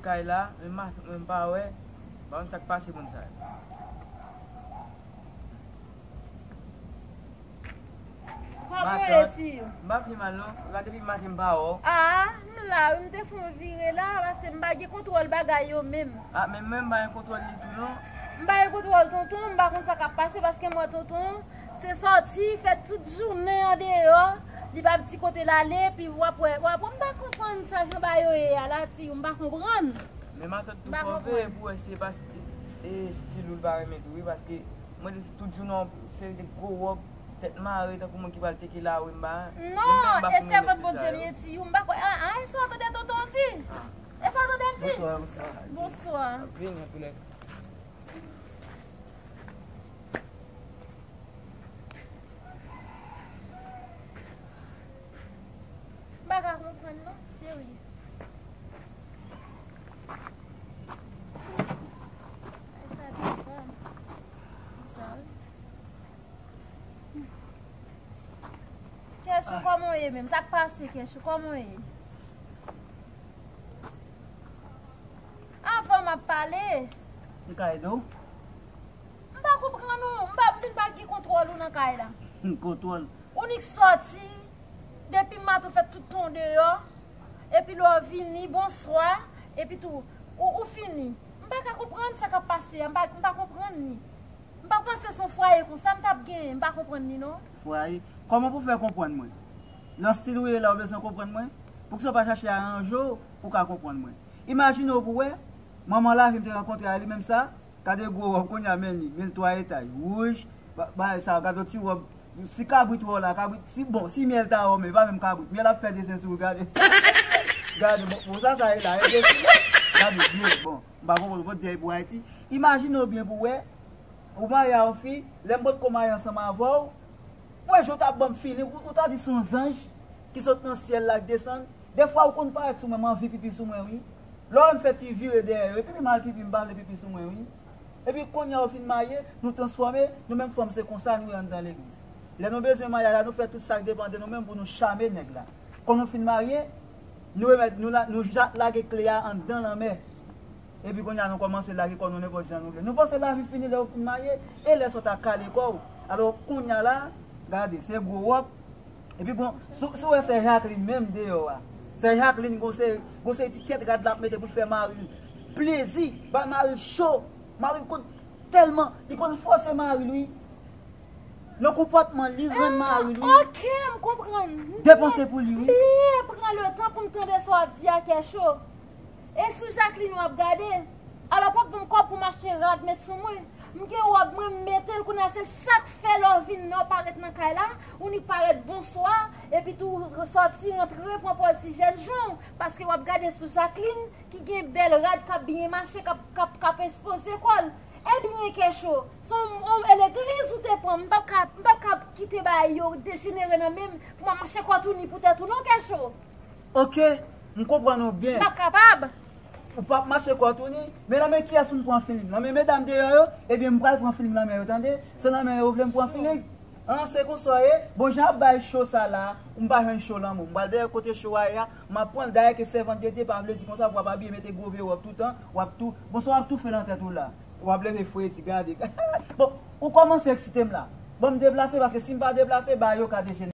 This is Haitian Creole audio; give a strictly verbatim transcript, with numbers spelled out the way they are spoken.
Kay la, men matant mwen m pa wè. M pa konn sa k pase moun sa yo. Kòman w ye, Tiyou? M pa pi mal non. Gade depi maten m pa wè w. Ah, m la wi, m te fè yon vire la, paske m pa gen kontwòl bagay yo menm. Ah, men mwen m pa gen kontwòl li tou non. M pa gen kontwòl tonton, m pa konn sa k ap pase, paske m wè tonton se sòti, fè tout jounen andeyò, li p ap di kote l ale, epi w ap wè, w ap wè, m pa konprann sa jan bagay yo ye a la, Tiyou, m pa konprann. Men matant tou fò veye pou wè si e pa sti-, e, stil ou l pa renmen tou wi, paske mwen te tout jounen yon seri de gwo wòb, tèt mare, tankou moun ki pral teke lari m ba. Non, e sèvant Bondye m ye, Tiyou, m pa kwè. Ah, ah, e sa w tande tonton di? E sa w tande di? Bonswa, bonswa. Bonswa. Vini, anpil. M pa ka konprann non, serye. Ay, sa bizarre. Bizarre. Kèchou, kòman w ye menm? Sa k pase, Kèchou? Kòman w ye? Avan m ap pale. M ka ede w? M pa konprann ou. M pa, m vin pa gen kontwòl ou nan kay la. Kontwòl? Ou nik sòti, depi maten w fè tout tan w deyò, epi lè w vini, bonswa, epi tou, ou, ou fini. M pa ka konprann sa k ap pase a, m pa, m pa konprann li. M pa panse se yon fwaye konsa m t ap genyen, m pa konprann li non. Fwaye? Kòman pou w fè konprann mwen? Nan stil ou ye la, ou bezwen konprann mwen? Poukisa w pa chache aranje w pou w ka konprann mwen? Imajine w pou w wè, manman lavi m te rankontre a li menm sa, gade gwo wòb kounye a men li, men l twa etay, wouj, ba-, bagay sa, gade yon ti wòb, si kabrit wè w la, kabrit, si, bon, si myèl ta wè w, men pa menm kabrit, myèl ap fè desen sou ou, gade. Gade, bon, bon, sa, sa ye la, e desi, gade, byen, bon, m pa konprann, bon, dèy pou Ayiti. Imajine w byen pou w wè, ou marye a yon fi, lè m potko marye ansanm avè w, wè, jan w t ap ban m feeling, ou, ou ta di se yon zanj ki sot nan syèl la, k desann. Defwa, ou konn parèt sou mwen, m anvi pipi sou mwen, wi. Lè w wè m fè ti vire dèyè yo, epi m al pipi, m pa vle pipi sou mwen, wi. Epi kounye a, ou fin marye, nou transfòme, nou menm fanm, se konsa nou ye anndan legliz. Lè nou bezwen maryaj la, nou fè tout sa k depann de nou menm pou nou chame nèg la. Kon nou fin marye, nou remèt, nou la, nou ja lage kle a anndan lanmè. Epi kounye a nou kòmanse lage kò nou nenpòt jan nou vle. Nou panse lavi fini lè ou fin marye, e lè sa w ta kale kò w. Alò kounye a la, gade, se gwo wòb. Epi bon, si, si w wè sè Jacqueline menm deyò a. Sè Jacqueline gon se, gon se ti tèt rad l ap mete pou l fè mari l plezi, bay mari l cho. Mari l konn tèlman, li konn fòse mari l wi. Nan konpòtman li rann mari l wi. Ok, m konprann. Depanse pou li wi. Byen pran letan pou m tande sa w ap di a, Kècho. E sou Jacqueline w ap gade? Alò, p ap ban m kòb pou m achte rad met sou mwen. M gen wòb mwen, m mete l kounye a, se sa k fè lè w vin nan, w parèt nan kay la, ou nik parèt bonswa, epi tou sòti rantre pran pòz ti jèn jan w, paske w ap gade sou Jacqueline ki gen bèl rad k ap byen mache, k ap, k ap, k ap ekspoze kò l. Ebyen, Kècho, se yon, yon legliz ou te pran, m p ap ka, m p ap ka kite bagay yo dejenere nan men m pou m ap mache kò touni pou tèt ou non, Kècho. Ok, m konprann ou byen. M p ap kapab. Ou p ap mache kò touni, men nan men kiyès pou m pran feeling? Nan men medam deyò yo? Ebyen, m pral pran feeling nan men yo, tande? Se nan men yo ou vle m pran feeling? An, se konsa w ye? Bon, jan ap bay cho sa la, m pa jwenn cho lanmou. M pral dèyè kote cho a ye a, m ap pran l. Dayè ke sèvant de Dye pa vle di konsa, pou w ap abiye mete gwo vye wòb toutan, w ap tou, bon, sa w ap toufe nan tèt ou la. W ap leve fredi, gade. Bon, ou kòmanse eksite m la. Bon, m deplase, paske si m pa deplase, bagay yo ka dejenere.